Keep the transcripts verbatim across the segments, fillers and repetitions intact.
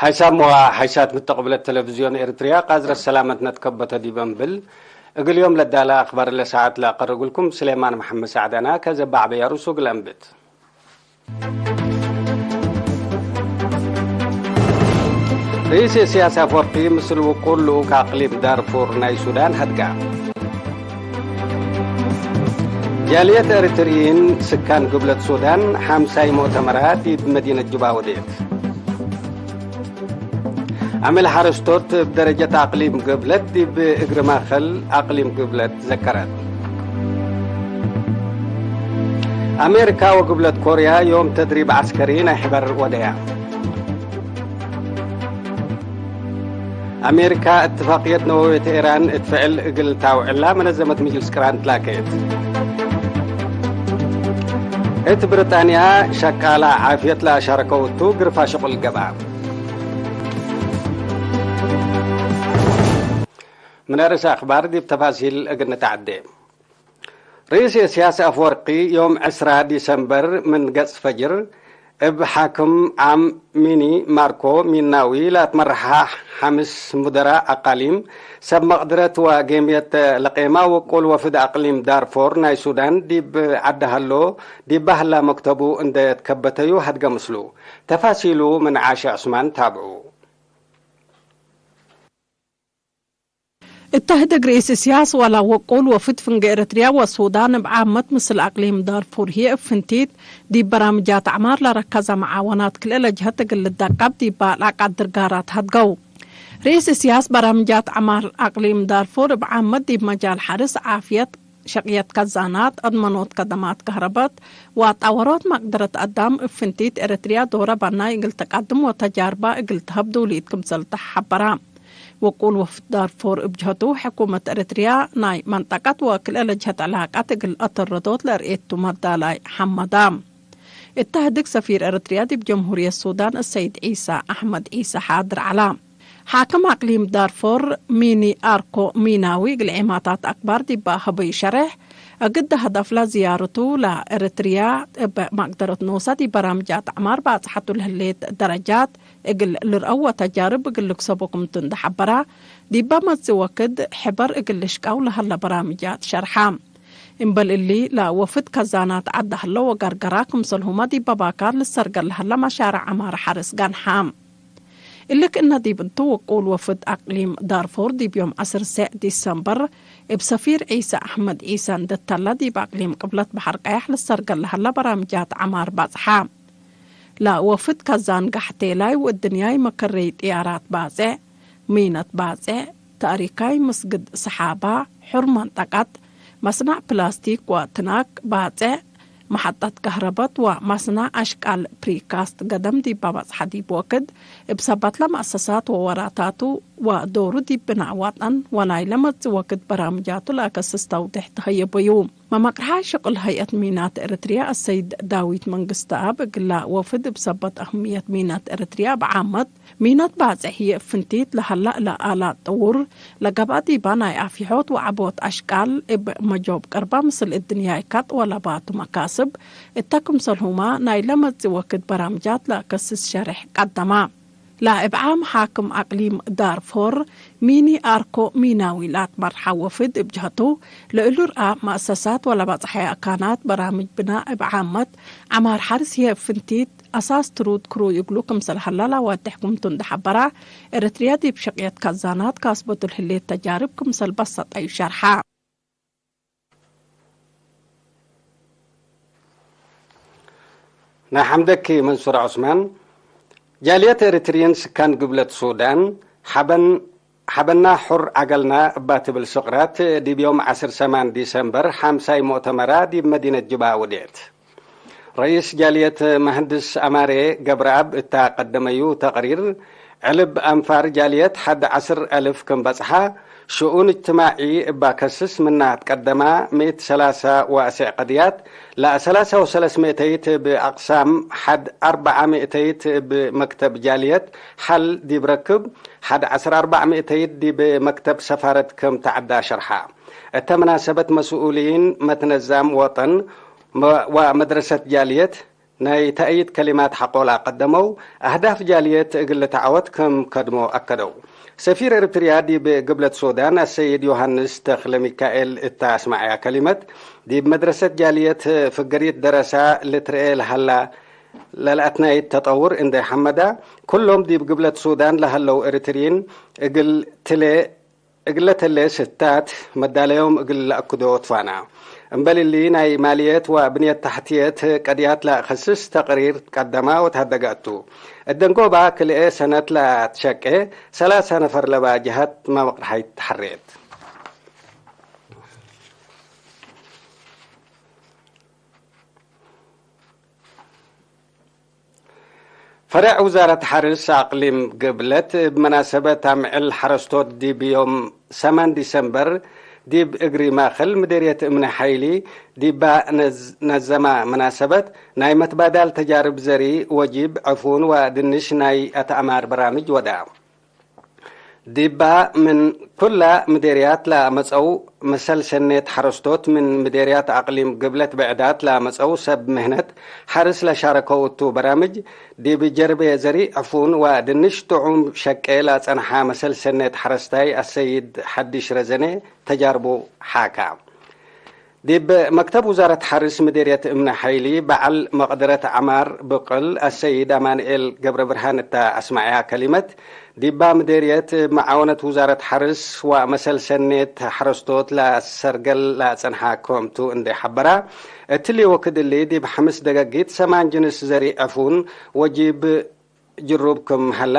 ሓይሳም ወሓይሳት ምተቅብለት ተለቪዝዮን ኤሪትርያ፣ ቃዝረት ሰላመት ነትከበተ ዲበ እምብል፣ እግል ዮም ለዳለ አክባር ለሰዓት ለአቀርግልኩም ስሌማን መሐመድ ሳዕድ አና። ከዘ በዐበየ ርእሱ እግል አንብት። ርኢስ ኢሰያስ አፈወርቂ ምስል ውቁል ልኡክ አቅሊም ዳርፉር ናይ ሱዳን ሀድጋ። ጃልየት ኤሪትርይን ስካን ግብለት ሱዳን ሓምሳይ ሙእተመራ ዲብ መዲነት ጁባ ወዴት። አሜል ሐረስቶት እብ ደረጀት አቅሊም ግብለት ዲብ እግር ማከል አቅሊም ግብለት ዘከረት። አሜሪካ ወግብለት ኮርያ ዮም ተድሪብ ዐስከሪ ናይ ሕበር ወደያ። አሜሪካ እትፋቅየት ነወዊየት ኤራን እት ፍዕል እግል ታውዕላ መነዘመት ምጅልስ ቅራን ትላከየት። እት ብሪጣንያ ሸቃላ ዓፍየት ለአሻረከው እቱ ግርፋ ሽቁል ገብአ። ምን አርእስ አክባር ዲብ ተፋሲል እግል ንትዐዴ። ርኢስ ኢሰያስ አፈወርቂ ዮም ዕስራ ዲሰምበር ምን ገጽ ፈጅር እብ ሓክም ዓም ሚኒ ማርኮ ሚናዊ ለአትመረሓ ሐምስ ሙደራእ አቃሊም፣ ሰብ መቅድረት ወጌምየት ለቄማ ውቁል ወፍድ አቅሊም ዳርፎር ናይ ሱዳን ዲብ ዐዲ ሀሎ ዲበ ሀላ መክተቡ እንዴ ትከበተዩ ሀድገ ምስሉ። ተፋሲሉ ምን ዓሸ ዑስማን ታብዑ። እተ ህድግ ርኢስ እስያስ ወላ ወቁል ወፍድ ፍንጌ ኤረትርያ ወሱዳን እብ ዓመት ምስል አቅሊም ዳርፉር ህዬ እብ ፍንቲት ዲብ በራምጃት አዕማር ለረከዘ መዓወናት ክልኤ ለጅሀት እግል ልደቀብ ዲበ ለአቃድር ጋራት ሀድገው። ርኢስ እስያስ በራምጃት አዕማር አቅሊም ዳርፉር እብ ዓመት ዲብ መጃል ሐርስ፣ ዓፍየት፣ ሸቅየት ከዛናት፣ አድመኖት ከደማት ከህረበት ወአጣወሮት መቅደረት አዳም እብ ፍንቲት ኤረትርያ ዶረ በናይ እግል ተቀድም ወተጃርባ እግል ተሀብ ዱሊት ክምሰል ተሐበራ። ወቁል ወፍድ ዳርፎር እብ ጀሀቱ፣ ሕኩመት ኤረትርያ ናይ መንጠቀት ወክልኤ ለጅሀት ዕላቀት እግል አተረዶት ለርእየቱ መዳላይ ሐመዳ። እተ ህድግ ሰፊር ኤረትርያ ዲብ ጀምሁርየት ሱዳን አሰይድ ዒሳ አሕመድ ዒሳ ሓድር ዐላ። ሓክም አቅሊም ዳርፎር ሚኒ አርኮ ሚናዊ እግል ዔማታት አክባር ዲበ ሀበዩ ሸሬሕ፣ እግደ ሀደፍ ለዝያረቱ ለኤረትርያ እብ መቅደረት ኖሰ ዲብ በራምጃት አዕማር ባጽሐቱ ለህሌት ደረጃት እግል ልርአው ወተጃርብ እግል ልክሰቦ ክምቱ እንዴ ሐበራ፣ ዲበ መጽእ ወክድ ሕበር እግል ልሽቃው ለሀለ በራምጃት ሸርሐ። እምበል እሊ፣ ለወፍድ ከዛናት ዐድ ሀለ ወገርገራ ክምሰልሁመ ዲበ ባካር ልሰርገል ለሀለ መሻርዕ ዐማር ሐርስ ገንሐ። እሊ ክእነ ዲብ እንቱ፣ ወቁል ወፍድ አቅሊም ዳርፎር ዲብ ዮም ዐስር ሰዕ ዲሰምበር እብ ሰፊር ዒሰ አሕመድ ዒሰ እንዴ ተለ፣ ዲብ አቅሊም ቅብለት በሐር ቀየሕ ልሰርገል ለሀለ በራምጃት ዐማር በጽሐ። ለወፍድ ከዛን ጋሕቴላይ ወእድንያይ መከረይ ጥያራት ባጼዕ፣ ሚነት ባጼዕ፣ ታሪካይ መስግድ ሰሓባ፣ ሑር መንጠቀት፣ መስናዕ ፕላስቲክ ወትናክ ባጼዕ፣ መሐጠት ከህረበት ወመስናዕ አሽቃል ፕሪካስት ገደም ዲብ በጽሐ ዲብ ወክድ፣ እብ ሰበትለ መአሰሳት ወወራታቱ ወዶሩ ዲብ ብናእ ወጠን ወናይለ መጽእ ወክድ በራምጃቱ ለአከስስ ተውዴሕ ተሀየበዩ። መመቅርሓይ ሽቅል ሀይአት ሚናት ኤረትርያ አሰይድ ዳዊት መንግስተአብ፣ እግላ ወፍድ እብ ሰበት አህምየት ሚናት ኤረትርያ እብ ዓመት፣ ሚናት ባጽዕ ህዬ እብ ፍንቲት ለሀላ እለ አላት ጥውር ለገብአ ዲባ ናይ አፍይሖት ወዐቦት አሽቃል እብ መጆብ ቅርባ ምስል እድንያይ ካጥ ወለባቱ መካስብ እተ ክምሰልሁመ ናይለ መጽእ ወክድ በራምጃት ለአከስስ ሸሬሕ ቀደማ። ለእብ ዓም ሓክም አቅሊም ዳርፎር ሚኒ አርኮ ሚናዊ ለአትመርሐ ወፍድ እብ ጀህቱ፣ ለእሉ ርአ መአሰሳት ወለበጽሐየ አካናት በራምጅ ብናእ እብ ዓመት ዐማር ሐርስ ህዬ እብ ፍንቲት አሳስ ትሩድ ክሩይ እግሉ ክምሰል ሀላ ለአዋድሕ ክምቱ እንዴ ሐበራ፣ ኤረትርያ ዲብ ሸቅየት ከዛናት ካስበቱ ለህሌት ተጃርብ ክምሰል በሰጠዩ ሸርሐ። ናይ ሐምደኪ መንሱር ዑስማን። ጃልየት ኤሪትርይን ስካን ግብለት ሱዳን፣ ሐበን-፣ ሐበና ሑር ዐገልና እባ ትብል ስቅራት፣ ዲብ ዮም ዐስር ሰማን ዲሰምበር ሐምሳይ ሙእተመራ ዲብ መዲነት ጅባ ውዴት። ረኢስ ጃልየት መሀንድስ አማሬ ገብረአብ እታ ቀደመዩ ተቅሪር፣ ዕልብ አንፋር ጃልየት ሐድ ዐስር አልፍ ክም በጽሐ፣ ሽኡን እጅትማዒ እባ ከስስ ምና ትቀደማ ምእት ሰላሳ ወአስዕ ቅድያት፣ ለሰላሳ ወሰለስ ምእተይት እብ አቅሳም፣ ሐድ አርበዓ ምእተይት እብ መክተብ ጃልየት ሐል ዲብ ረክብ፣ ሐድ ዐስር አርበዕ ምእተይት ዲብ መክተብ ሰፋረት ክም ተዐዳ ሸርሐ። እተ መናሰበት መስኡሊን መትነዛም ወጠን ወ-፣ ወመድረሰት ጃልየት፣ ናይ ተእይድ ከሊማት ሐቆ ለአቀደመው፣ አህዳፍ ጃልየት እግል ልትዐወት ክም ከድሞ አከደው። ሰፊር ኤሪትርያ ዲብ ግብለት ሱዳን አሰይድ ዮሐንስ ተክለሚካኤል እተ አስመዐያ ከሊመት፣ ዲብ መድረሰት ጃልየት ፍገሪት ደረሳ ልትርኤ ለሀላ ለለአትናይት ተጠውር እንዴ ሐመዳ፣ ኩሎም ዲብ ግብለት ሱዳን ለሀለው ኤሪትርይን እግል ትሌ እግለ ተሌ ስታት መዳለዮም እግል ለአክዶ ትፋና። እምበል እሊ፣ ናይ ማልየት ወብንየት ተሕትየት ቀድያት ለአከስስ ተቅሪር ትቀደማ ወተሀደገ እቱ። እት ደንጎባ ክልኤ ሰነት ለአትሸቄ ሰላሳ ነፈር ለባ ጀሀት መቅርሐይት ተሐሬት። ፈሬዕ ውዛረት ሐርስ አቅሊም ግብለት፣ እብ መናሰበት አምዕል ሐረስቶት ዲብ ዮም ሰማን ዲሰምበር፣ ዲብ እግሪ ማክል ምዴርየት እምነ ሐይሊ ዲባ ነዝ-፣ ነዘማ መናሰበት፣ ናይ መትባዳል ተጃርብ ዘሪ ወጂብ፣ ዕፉን ወድንሽ ናይ አትአማር በራምጅ ወዳ። ዲባ ምን ኩላ ምዴርያት ለመጸው መሰል ሰኔት ሐረስቶት፣ ምን ምዴርያት አቅሊም ግብለት ብዕዳት ለመጸው ሰብ ምህነት ሐርስ ለሻረከው እቱ በራምጅ፣ ዲብ ጀርቤ ዘሪዕ ዕፉን ወድንሽ ጥዑም ሸቄ ለጸንሐ መሰል ሰኔት ሐረስታይ አሰይድ ሐዲሽ ረዘኔ ተጃርቡ ሓካ። ዲብ መክተብ ውዛረት ሐርስ ምዴርየት እምነ ሐይሊ በዐል መቅደረት ዐማር ብቅል አሰይድ አማንኤል ገብረብርሃን እተ አስመዐያ ከሊመት፣ ዲባ ምዴርየት እብ መዓወነት ውዛረት ሐርስ ወመሰል ሰኔት ሐረስቶት ለሰርገል ለአጸንሐ ክምቱ እንዴ ሐበራ፣ እትሊ ወክድ እሊ ዲብ ሐምስ ደገጊት ሰማን ጅንስ ዘሪዕ ዕፉን ወጂብ ጅሩብ ክም ሀላ፣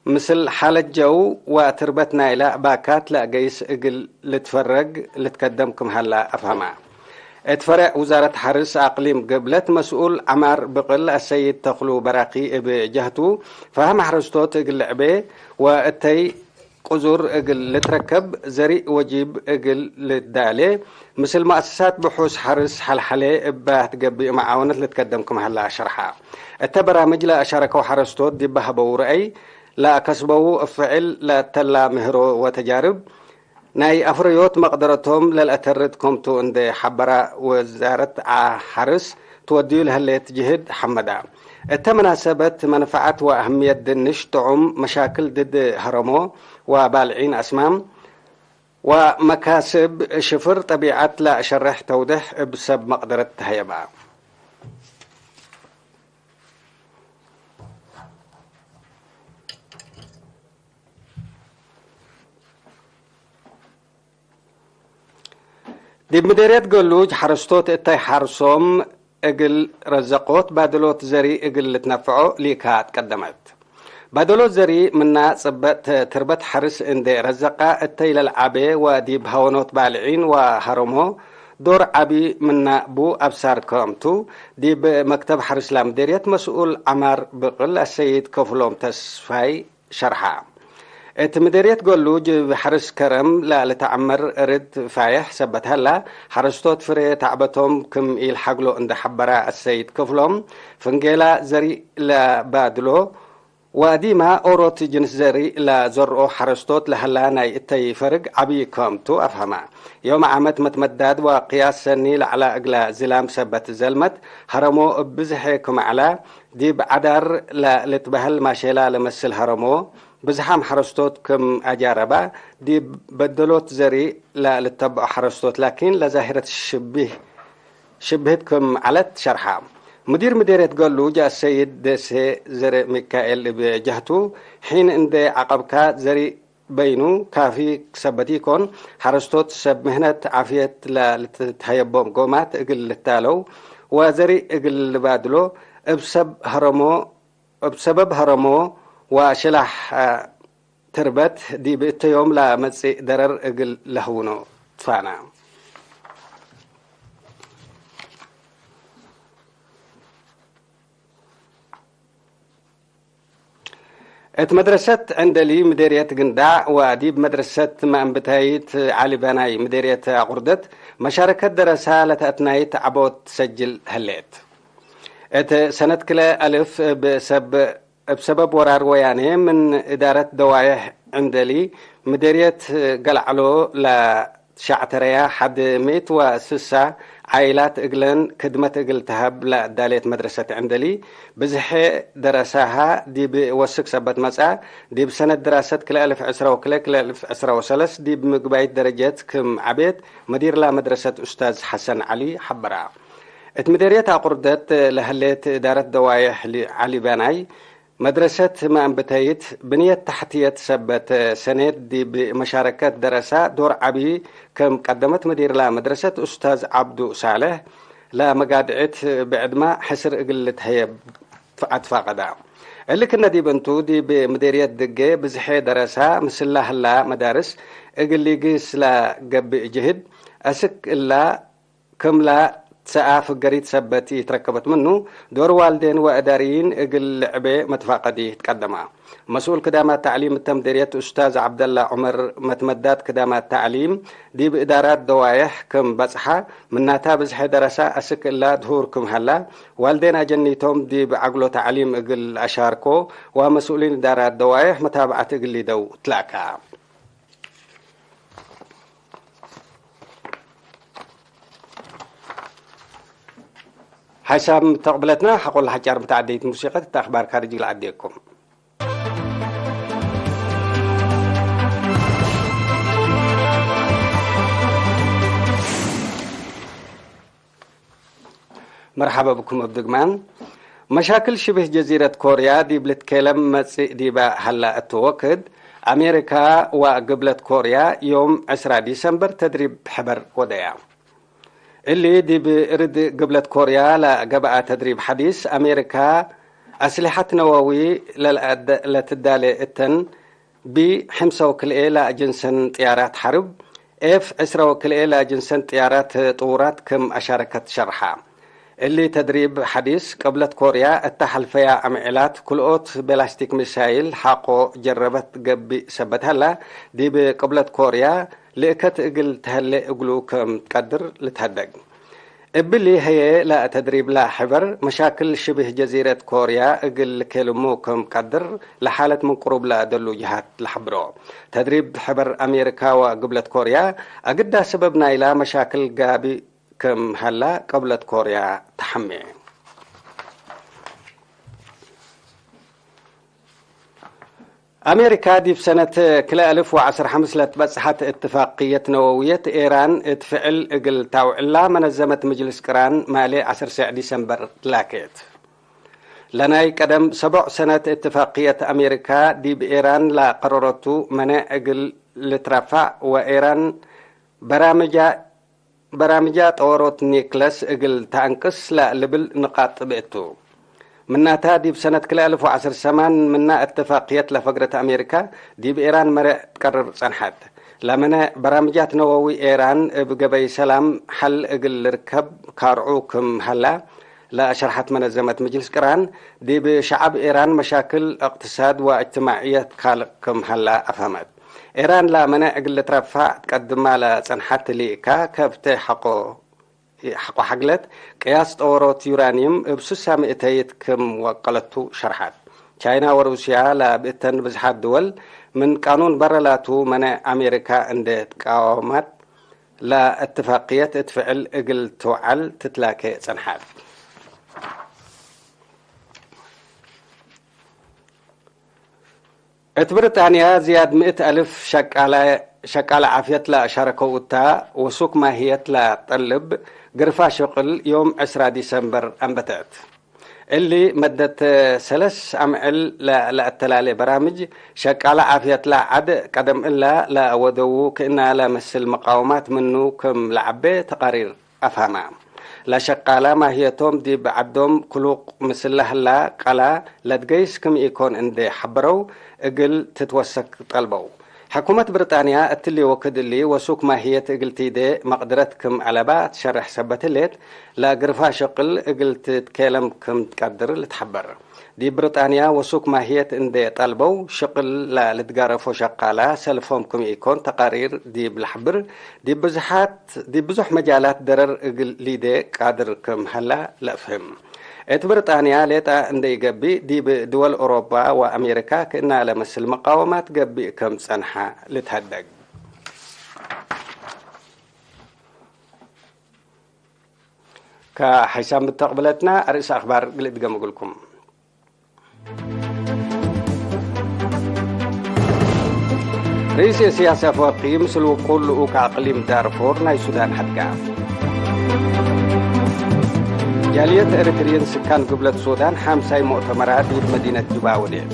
ምስል ሓለት ጀው ወትርበት ናይላ ባካት ለአገይስ እግል ልትፈረግ ልትከደም ክም ሀላ አፍሀማ። እት ፈሬዕ ውዛረት ሐርስ አቅሊም ግብለት መስኡል ዐማር ብቅል አሰይድ ተክሉ በራኪ እብ ጀህቱ፣ ፈሀም ሐረስቶት እግል ልዕቤ ወእተይ ቅዙር እግል ልትረከብ፣ ዘሪእ ወጂብ እግል ልዳሌ፣ ምስል መአሰሳት ብሑስ ሐርስ ሐልሐሌ እበ ትገብእ መዓወነት ልትከደም ክም ሀላ ሸርሐ። እተ በራምጅ ለአሻረከው ሐረስቶት ዲብ ሀበው ረአይ፣ ለአከስበው እብ ፍዕል ለአተላ ምህሮ ወተጃርብ፣ ናይ አፍረዮት መቅደረቶም ለልአተርድ ክምቱ እንዴ ሐበራ፣ ወዛረት ሐርስ ትወድዩ ለህሌት ጅህድ ሐመዳ። እተ መናሰበት መንፈዐት ወአህምየት ድንሽ ጥዑም መሻክል ድድ ሀረሞ ወባልዒን አስማም ወመካስብ ሽፍር ጠቢዐት ለአሸርሕ ተውድሕ እብ ሰብ መቅደረት ተሀየባ። ዲብ ምዴርየት ገሉጅ ሐረስቶት እተይ ሐርሶም እግል ረዘቆት ባደሎት ዘሪ እግል ልትነፈዖ ሊካ ትቀደመት። ባደሎት ዘሪ ምና ጽበጥ ትርበት ሐርስ እንዴ ረዘቃ እተይ ለልዓቤ ወዲብ ሀወኖት ባልዒን ወሀረሞ ዶር ዐቢ ምና ቡ አብሳር ክምቱ፣ ዲብ መክተብ ሐርስ ለምዴርየት መስኡል ዐማር ብቅል አሰይድ ከፍሎም ተስፋይ ሸርሐ። እት ምዴርየት ገሉጅ እብ ሐርስ ከረም ለልትዐመር እርድ ፋዬሕ ሰበት ሀላ፣ ሐረስቶት ፍሬ ተዕበቶም ክም ኢልሐግሎ እንዴ ሐበራ አሰይድ ክፍሎም፣ ፍንጌላ ዘሪእ ለባድሎ ወዲማ ኦሮት ጅንስ ዘሪእ ለዘርኦ ሐረስቶት ለሀላ ናይ እተይ ፈርግ ዐቢ ክምቱ አፍሀማ። ዮም ዓመት መትመዳድ ወቅያስ ሰኒ ለዐላ እግለ ዝላም ሰበት ዘልመት ሀረሞ እብ ብዝሐ ክም ዐላ፣ ዲብ ዐዳር ለልትበህል ማሼላ ለመስል ሀረሞ፣ ብዝሓም ሐረስቶት ክም አጃረባ፣ ዲብ በደሎት ዘሪ ለልተብዖ ሐረስቶት ላኪን ለዛሂረት ሽቢህ፣ ሽብህት ክም ዐለት ሸርሐ። ሙዲር ምዴርየት ገሉጅ አሰይድ ደሴ ዘርእ ሚካኤል እብ ጀህቱ፣ ሒን እንዴ ዐቀብካ ዘሪ በይኑ ካፊ ሰበት ኢኮን፣ ሐረስቶት ሰብ ምህነት ዓፍየት ለልትትሀየቦም ጎማት እግል ልታለው ወዘሪ እግል ልባድሎ፣ እብ ሰብ ሀረሞ እብ ሰበብ ሀረሞ ወሽላሕ ትርበት ዲብ እተ ዮም ለመጽእ ደረር እግል ለህውኖ ትፋና። እት መድረሰት ዕንደሊ ምዴርየት ግንዳዕ ወዲብ መድረሰት መአንብታይት ዐሊ በናይ ምዴርየት አቁርደት መሻረከት ደረሳ ለተአትናይት ዐቦት ትሰጅል ህሌት። እት ሰነት ክልኤ አልፍ እብ ሰብ፣ እብ ሰበብ ወራር ወያኔ ምን እዳረት ደዋዬሕ ዕንደሊ ምዴርየት ገልዐሎ ለ ሸዕተረያ ሐድ ምእት ወስሳ ዓኢላት እግለን ክድመት እግል ተሀብ ለአዳሌት መድረሰት ዕንደሊ፣ ብዝሐ ደረሳሃ ዲብ ወስክ ሰበት መጽአ፣ ዲብ ሰነት ድራሰት ክልኤ አልፍ ዕስራ ወክልኤ ክልኤ አልፍ ዕስራ ወሰለስ ዲብ ምግባይት ደረጀት ክም ዐቤት፣ መዲርላ መድረሰት ኡስታዝ ሐሰን ዐሊ ሐበራ። እት ምዴርየት አቁርደት ለህሌት እዳረት ደዋየሕ ሊ-፣ ዐሊ ባናይ፣ መድረሰት መአንብተይት ብንየት ተሕትየት ሰበት ሰኔት ዲብ መሻረከት ደረሳ ዶር ዐቢ ከም ቀደመት ምዲርላ መድረሰት ኡስታዝ ዐብዱ ሳልሕ፣ ለመጋድዕት ብዕድማ ሕስር እግል ልትሀየብ አትፋቀዳ። እሊ ክነ ዲብ እንቱ፣ ዲብ ምዴርየት ድጌ ብዝሐ ደረሳ ምስላ ህላ መዳርስ እግል ሊጊስ ለገብእ ጅህድ፣ አስክ እላ ክምላ ሰአ ፍገሪት ሰበት ኢትረከበት ምኑ፣ ዶር ዋልዴን ወእዳርይን እግል ልዕቤ መትፋቀዲ ትቀደማ። መስኡል ክዳማት ተዕሊም እተ ምዴርየት ኡስታዝ ዐብደላ ዑመር፣ መትመዳት ክዳማት ተዕሊም ዲብ እዳራት ደዋየሕ ክም በጽሐ፣ ምናታ ብዝሐ ደረሳ አስክ እላ ድሁር ክም ሀላ፣ ዋልዴን አጀኒቶም ዲብ ዐግሎ ተዕሊም እግል አሻርኮ ወመስኡሊን እዳራት ደዋየሕ መታብዐት እግል ሊደው ትላካ። ሓይሳም ተቅብለትና፣ ሐቆል ለሐጫር ምትዓደይት ሙሲቀት እት አኽባር ካርጅ ለዐዴኩም። መርሐበ ብኩም እብ ድግማን። መሻክል ሽብህ ጀዚረት ኮርያ ዲብ ልትኬለም መጽእ ዲበ ሀላ እቱ ወክድ፣ አሜሪካ ወግብለት ኮርያ ዮም ዕስራ ዲሰምበር ተድሪብ ሕበር ወደያ። እሊ ዲብ ርድ ግብለት ኮርያ ለገብአ ተድሪብ ሐዲስ፣ አሜሪካ አስሊሐት ነወዊ ለልአደ-፣ ለትዳሌ እተን ቢ ሕምሰ ወክልኤ ለአጅንሰን ጥያራት ሐርብ፣ ኤፍ ዕስረ ወክልኤ ለአጅንሰን ጥያራት ጥዉራት ክም አሻረከት ሸርሐ። እሊ ተድሪብ ሐዲስ፣ ቅብለት ኮርያ እተ ሐልፈያ አምዕላት ክልኦት ቤላስቲክ ሚሳይል ሐቆ ጀረበት ገብእ ሰበት ሀላ፣ ዲብ ቅብለት ኮርያ ልእከት እግል ተሀሌ እግሉ ክም ትቀድር ልትሀደግ። እብሊ ህዬ ለተድሪብ ለሐበር መሻክል ሽብህ ጀዚረት ኮርያ እግል ልኬልሙ ክም ቀድር ለሓለት ምን ቅሩብ ለአደሉ ጀሃት ለሐብሮ። ተድሪብ ሕበር አሜሪካ ወግብለት ኮርያ አግዳ ሰበብ ናይላ መሻክል ጋቢ ክም ሀላ ቅብለት ኮርያ ተሐሜ። አሜሪካ ዲብ ሰነት ክልኤ አልፍ ወዐስር ሐምስ ለትበጽሐት እትፋቅየት ነወውየት ኤራን እት ፍዕል እግል ታውዕላ መነዘመት ምጅልስ ቅራን ማሌ ዐስር ሴዕ ዲሰምበር ትላኬት። ለናይ ቀደም ሰቦዕ ሰነት እትፋቅየት አሜሪካ ዲብ ኤራን ለቀረረቱ መነዕ እግል ልትረፋዕ ወኤራን በራምጃ በራምጃ ጠወሮት ኒክለስ እግል ተአንቅስ ለልብል ንቃጥ ብእቱ። ምናታ፣ ዲብ ሰነት ክልኤ አልፍ ወዐስር ሰማን ምና እትፋቅየት ለፈግረት አሜሪካ ዲብ ኤራን መሬዕ ትቀርር ጸንሐት። ለመነ በራምጃት ነወዊ ኤራን እብ ገበይ ሰላም ሐል እግል ልርከብ ካርዑ ክም ሀላ፣ ለሸርሐት መነዘመት ምጅልስ ቅራን፣ ዲብ ሸዐብ ኤራን መሻክል እቅትሳድ ወእጅትማዕየት ካልቅ ክም ሀላ አፍሀመት። ኤራን ለመነ እግል ልትረፋዕ ትቀድማ ለጸንሐት ልኢካ ከብተ ሐቆ፣ ሐቆ ሐግለት፣ ቅያስ ጠወሮት ዩራንዩም እብ ሱሳ ምእተይት ክም ወቀለቱ ሸርሐት። ቻይና ወሩስያ ለብእተን ብዝሓት ድወል ምን ቃኑን በረ ላቱ መነ አሜሪካ እንዴ ትቃወማት፣ ለእትፋቅየት እት ፍዕል እግል ትውዓል ትትላኬ ጸንሐት። እት ብሪጣንያ ዝያድ ምእት አልፍ ሸቃለ፣ ሸቃለ ዓፍየት ለአሻረከው እታ ወሱክ ማህየት ለጠልብ ግርፋ ሸቅል ዮም ዕስራ ዲሰምበር አንበተት። እሊ መደት ሰለስ አምዕል ለ-፣ ለአተላሌ በራምጅ ሸቃለ ዓፍየት ለዐድ ቀደም እላ ለአወደዉ ክእና ለመስል መቃወማት ምኑ ክም ለዐቤ ተቃሪር አፍሀማ። ለሸቃላ ማህየቶም ዲብ ዐዶም ክሉቅ ምስለ ህላ ቀላ ለትገይስ ክም ኢኮን እንዴ ሐበረው፣ እግል ትትወሰክ ጠልበው። ሕኩመት ብሪጣንያ እትሊ ወክድ እሊ ወሱክ ማህየት እግል ቲዴ መቅድረት ክም ዐለባ ትሸርሕ ሰበት ህሌት፣ ለግርፋ ሸቅል እግል ትትኬለም ክም ትቀድር ልትሐበር። ዲብ ብሪጣንያ ወሱክ ማህየት እንዴ ጠልበው፣ ሽቅል ለልትጋረፎ ሸቃላ ሰልፎም ክም ኢኮን ተቃሪር ዲብ ለሐብር፣ ዲብ ብዝሓት፣ ዲብ ብዙሕ መጃላት ደረር እግል ሊዴ ቃድር ክም ሀላ ለአፍህም። እት ብሪጣንያ ሌጣ እንዴ ኢገብእ፣ ዲብ ድወል ኦሮባ ወአሜሪካ ክእና ለመስል መቃወማት ገብእ ክም ጸንሐ ልትሀደግ። ከሐይሳም ምተቅብለትና፣ አርእስ አክባር ግልእድገም እግልኩም። ርኢስ እስያስ አፈወርቂ ምስል ውቁል ልኡክ አቅሊም ዳርፎር ናይ ሱዳን ሐድጋ። ጃልየት ኤሪትርይን ስካን ግብለት ሱዳን ሓምሳይ ሙእተመራ ዲብ መዲነት ጁባ ወዴት።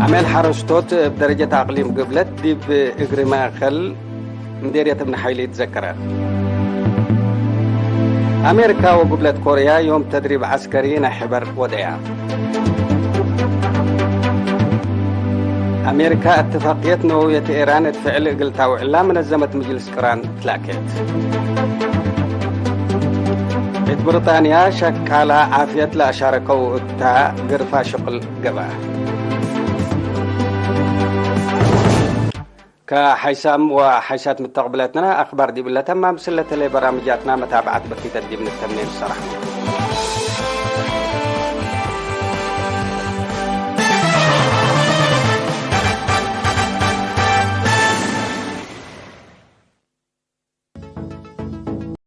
አሜል ሐረስቶት እብ ደረጀት አቅሊም ግብለት ዲብ እግሪ ማእከል ምዴርየት እብን ሓይሊ ትዘከረ። አሜሪካ ወግብለት ኮርያ ዮም ተድሪብ ዐስከሪ ናይ ሕበር ወደያ። አሜሪካ እትፋቅየት ነወውየት ኤራን እት ፍዕል እግል ታውዕላ መነዘመት ምጅልስ ቅራን ትላኬት። እት ብሪጣንያ ሸቃላ ዓፍየት ለአሻረከው እታ ግርፋ ሽቅል ገባ። ከሐይሳም ወሐይሳት ምተቅብለትነ አክባር ዲብለ ተማም ስለተለ በራምጃትና መታብዐት በኪተት ዲብ ንተምኔ ንሰራሕ።